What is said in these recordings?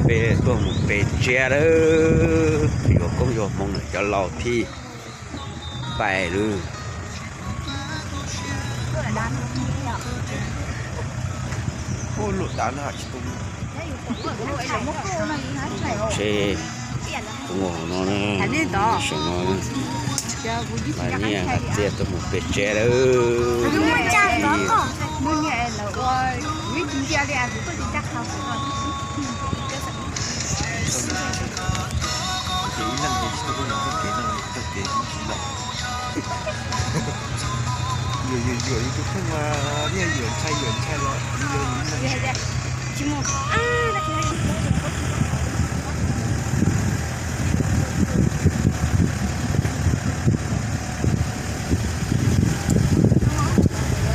Peb tuaj mus pem tsev lawm, yuav koob yuav hmoov na cov laus thiaj pais lawm. Ces tus ua hauv no, saum no, niam hais tias tuaj mus pem tsev lawm. Yuam yuam yuam yus tus kheej mas, niaj yuam ntshai yuam ntshai los yus yuam yus ib leeg.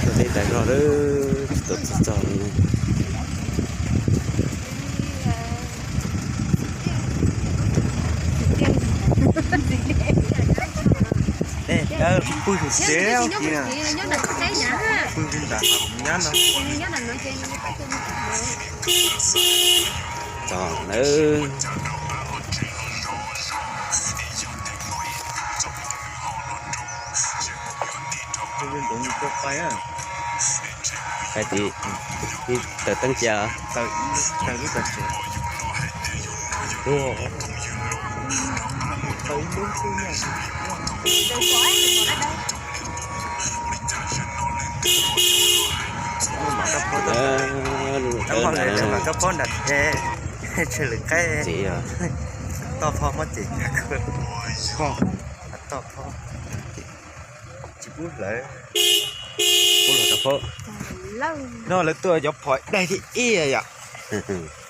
Tuaj teb tas zog lawm, tsis tau txog txog li. Pw tus tsev, pw tus nram nyab no. Txog lawm. Hais tias tawm teeb cia. Koj phob nram, tshe lwm qaib, toj phob muab ces, toj phob tsis pub hlawv. Pub los rau phob. No lawv tuaj cov phom daig thib ib yom.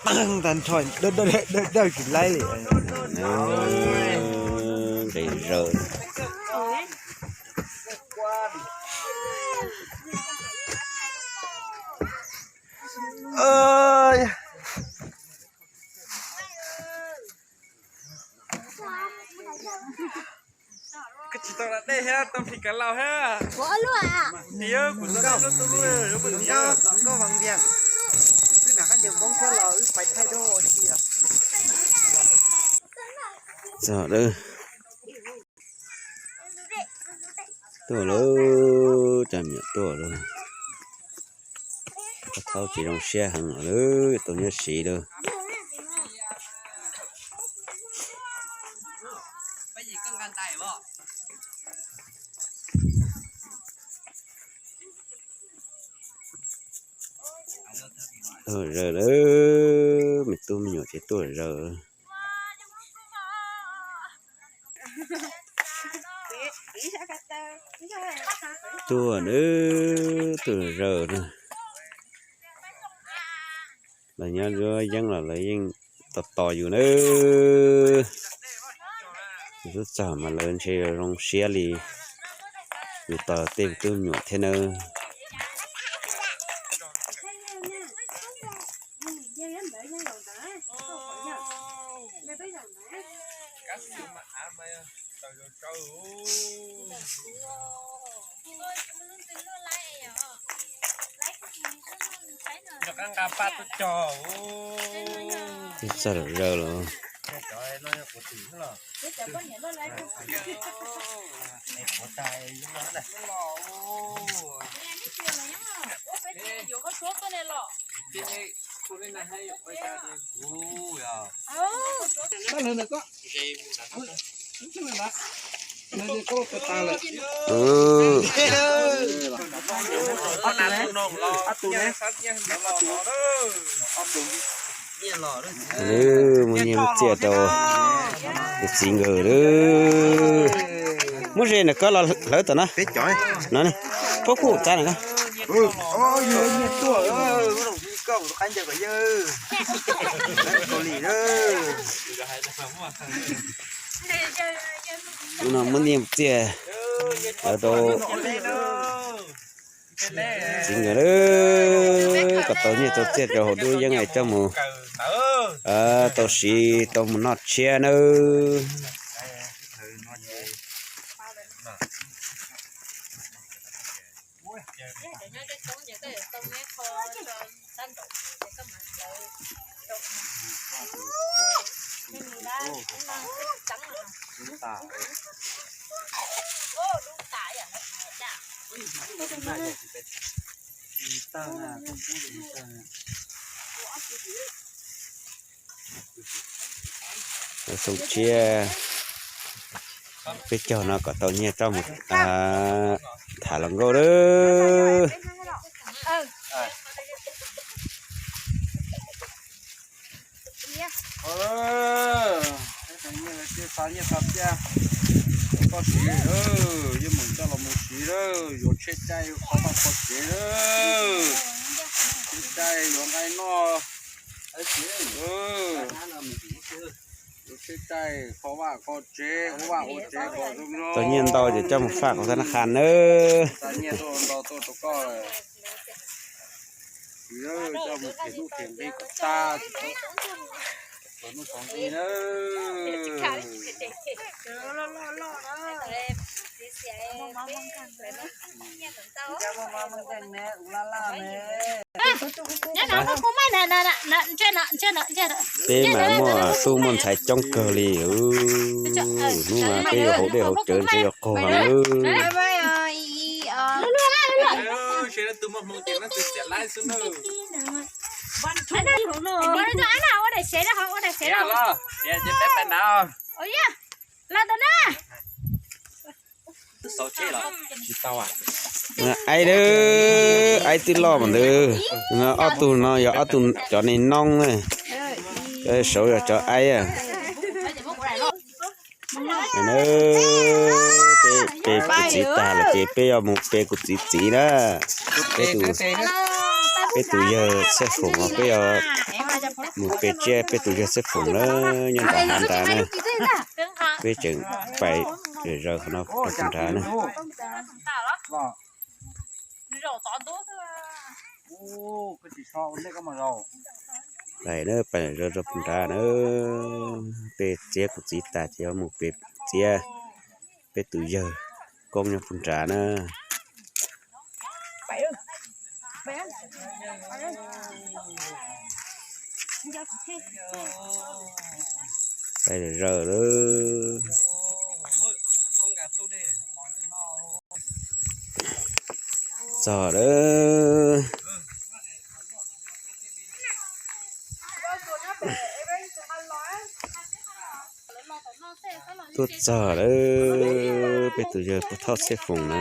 Tag nrho dawb dawb tsis laib li. Nqis zaws. Koj tsis tau da dej thiab tau phim kav laus thiab. Kuv ob lub a. Tias kuv tau da dej lub tu lub. Nkauj Vam Vias, wb hnav qab ncaws Hmoob thiab los wb pais thaij duab ua si os. Txog lawm. Tuaj lawm, cov me nyuam tuaj lawm. Koj thaub tsis zoo siab heev lawm, tau nyob siv lawm. Tuaj zaws lawm, me tub me nyuam ces tuaj zaws. Tuaj, tuaj zaws na. Lawv nyob nruab yeeb los lawv yeej tos tos yus na. Yus twb txog mas lawv ntshe zoo siab li. Yus tos tej tub nyuam thiab nawb. Twb txog lawm zaws los. Muaj nyiaj muaj txiaj rau tus txiv nkawd lawm. Muab ze ntawm koj los hlawv tom no. No ne, puab kuj txab ntawm koj. Tus no muab nyiaj muaj txiaj hlawv rau txiv nkawd lawm, kom tau nyiaj tau txiaj rau hauv duab yeeb es coj mus tau siv tau mus noj tshiab nawb. Xoo tshiab, peb caug no kom tau nyiaj rau mus tham hluas nkauj lawm. Xa nyiaj xa txiaj rau koj siv, yeej meem coj los mus siv lawm, yuav tsheb caij kho vaj kho tsev lawm, tsheb caij yuav nqaij noj, yuav tsheb caij kho vaj kho tsev, ua vaj ua tsev kom zoo no. Tau nyiaj ntau ces coj mus faj kom tau nab qha nawb. Xa nyiaj tuaj ntau tuaj rau koj lawm. Siv coj mus them nuj them nqi kom tag, tsis txhob nuj txhob nqi nawb. Peb mas muaj tub muaj ntxhais coob kawg li, hnub no peb yuav haus dej haus cawv ntshe yuav qaug heev. Aib, aib twb loj mas ntawd. Ob tug no yog ob tug cov neeg noob na, saud yog cov aib. Peb pe kuv txiv tag lawm ces peb yuav mus pe kuv txiv txiv na. Peb tus, peb tus yawg Xej Foom os, peb yuav mus pe tsiab peb tus yawg Xej Foom na, nyob nram hav nrad na. Peb tseem pais zaws qhov no rau puag nrad na. Pais na, pais zaws rau puag nrad na. Pe txiav kuv txiv tas ces yuav mus pe txiav peb tus yawg koob nyob puag nrad na. Pais zaws lawm. Txog lawm. Tuaj txog lawm, peb tus yawg Pov Thoj Xej Foom na.